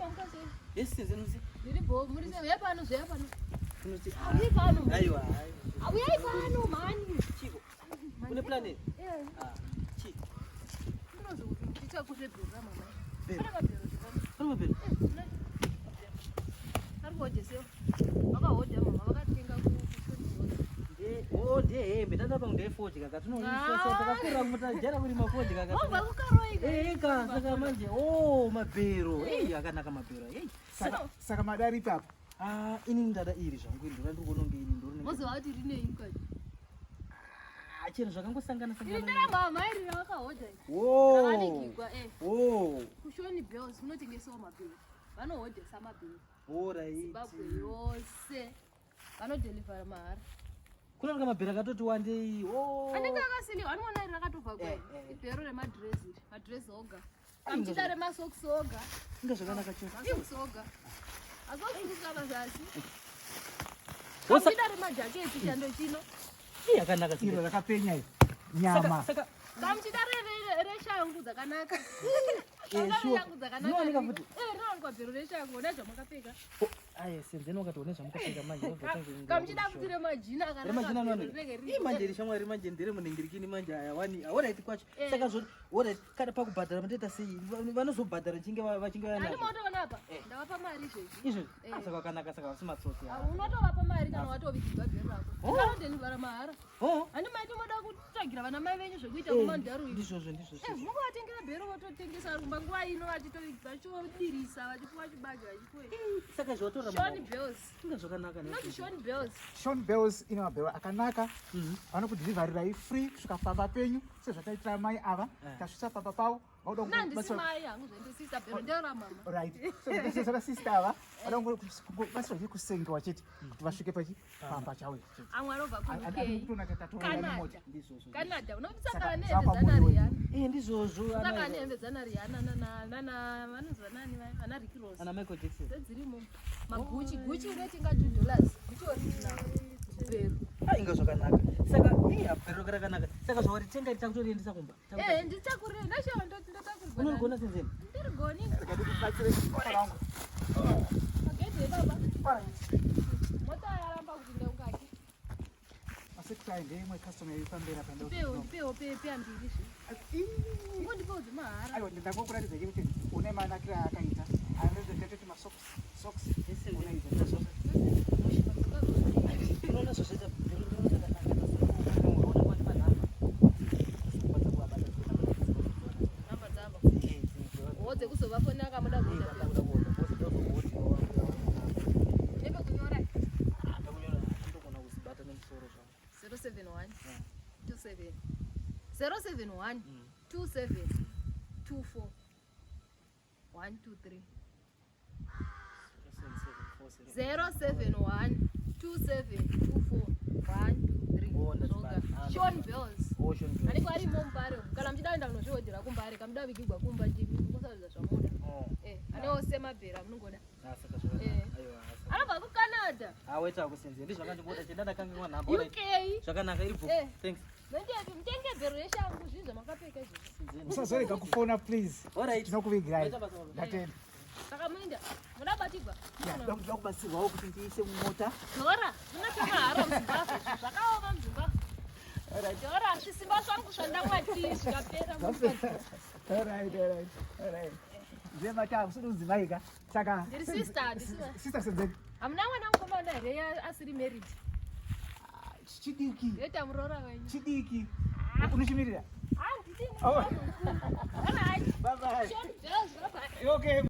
Mamuka sei? Yes, senzi. Ndiri bho, muri sei? Uyai pano, zveya pano. Kunoti Uyai pano. Aiwa. aiwa. Uyai pano mhani. Chiko. Une plan here? Eh, Ah, chi. ndinozokuti ndichakuzve bhero ramama. Bhero. Pane mabhero zvepano. Pane mabhero. Eh, mabhero. Ari kuhodhesewa. Vakahodha mama, vakatenga kushoni. Nde, oh, ndiye hembe. Tata pangu ndeye fodya ka. Tinoisa Ah. takakura mutajara kuri mafodya ka. Wabva kukaroika. Eh, ka saka manje. Oh, mabhero. Eh, akanaka mabhero. Eh. Saka saka madari ipapo. Ah, ini ndada iri zvangu iri ndiri kuona kunge ini ndori. Moziva kuti rinei mukati. Ah, chero zvakangosangana Iri sangana. nderamama iri ravakahodha iri. Oh. Ravanikigwa eh. Oh. Kushoni Bells kunotengesewa mabhero. Vanohodhesa mabhero. Alright. Zimbabwe yose. Vanodhelivhara mahara. Kunooneka mabhero akatoti wandei. Oh. Anenge akasiliwa anoona iri rakatobva kwai. Eh, eh. Ibhero remadress iri. Madress oga. Kamuchida remasocks oga. Inga zvakanaka chose. Masocks oga. Masocks kusvika pazasi. Wosa- Kamuchida remajaketi chando chino. Ih, akanaka Iro saka. rakapenya iri. Saka Nyama. saka Kamuchida reshangu dzakanaka. Eh, Kamuchida sure. reshangu dzakanaka. Zvinowanika futi. Eh, rinowanikwa bhero reshangu. Ona zvamakapfeka. Oh, aye senzeni wakati one zvamukapfeka manje wobva tange- Kamuchida futi remajina akanaka. Remajina bhero anowanika. rinenge Ih, manje iri shamwari manje ndere munengirikini manje aya wani. Alright kwacho. Eh. Saka zvo alright kana pakubhadhara munoita sei? Vanozobhadhara chinge vachinge Handi vanazvo. motoona apa Eh. ndavapa mari izvezvi Izvo. Eh. Ah, saka wakanaka saka vasi matsotsi. Ah, unotovapa mari kana watovigirwa bhero rako Oh. vanodhenivhara mahara Oh. handi maiti moda kutsvagira vana mai venyu zvekuita Eh, kumandharu iri Ndizvozvo ndizvozvo. mukuvatengera bhero vototengesa rumba nguva ino vachitodirisa vachipuwa chibage vachipuwa Saka zvawatora Shon Bells Inga zvakanaka ne. inonzi Shon Bells Sean Bells ine mabhero akanaka. Mhm. Vanokudhilivharirai free kusvika pamba penyu sezvataitira mai ava. Eh. Tasvitsa pamba pavo. Vauda na handisi kubatsirwa- mai hangu zvendisista bhero nderamama Right. Sezvataitira sister ava vauda kungobatsirwa chete kusengewa chete kuti vasvike pachi pamba chavo chete. amwe anobva kuUK Andikutoona tatatoona Canada. nemota. Ndizvozvo. Canada unopisangana Saka- nehembe saka dzana muri Rihanna Eh, ndizvozvo. usangana Ana nehembe dzana Rihanna nana nana vanonzi vanani vaya vana Rick Ross ana Michael Jackson. dzirimo maguchi guchi unotenga $2 guchi original bhero Ah, inga zvakanaka. Saka eh bhero rakanaka. Saka zvawaritenga ritakutoriendesa kumba. eh nditakurire ndashawa ndotakurirwa Unogona senzeni. ndirigoni Rega ndikubatsire rangu. magedhi ebaba Alright. mota yaramba kupinda mukati Masektai ndeimwe customer iri pamberi apa ndo. ndipewo ndipewo peya mbiri zve ungondipewo dzemahara Aiwa ndangokuratidza chete kuti une manakiro aakaita. Anozototi masocks socks une idzo. Unoona zvazvaita bhero ndiro rakanaka. Unoona kwani panhamba. Kwanza kuabata. namba dzavo wo dzekuzovafonera kamuda kuita nepekunyora 071 27 071 27 24 123 071 27 24 123 Zvoga. Sean Bells anenge arimo mumbare umu. Kana muchida kuenda kunozvihodhera kumbare kamuda vigigwa kumba musaruza zvamuda Eh, anewo semabhero amunongoda Eh. Anobva kuCanada aweta kusenze ndizvakandikuda chendandakangwa nhamba UK zvakanaka iri bho Eh. thanks Nondepi mutenge bhero reshangu zvinhu zvamakapfeka izvozvo Musazorega kufona please. Alright. Tinokuvigirai. Maita basa, baba. Ndatenda. Saka muinda muda kubatirwa Ya, ndoda kubatsirwawo kuti ndiise mumota. Dhora munotora haro muZimbabwe zvakaoma muZimbabwe Alright. dhora zvisimba zvangu zvandamwati zvikapera Alright, alright, alright. Ndiye mata usiri mudzimai ka. Saka Ndiri sister, handisi- Sister senzeni. Hamuna mwana mukomana here asiri married? Chidiki. Yoita muroora wenyu. Chidiki. Unochimirira. Ah, nditi Oh. Alright. Bye bye. Sean Bells, bye bye. Okay.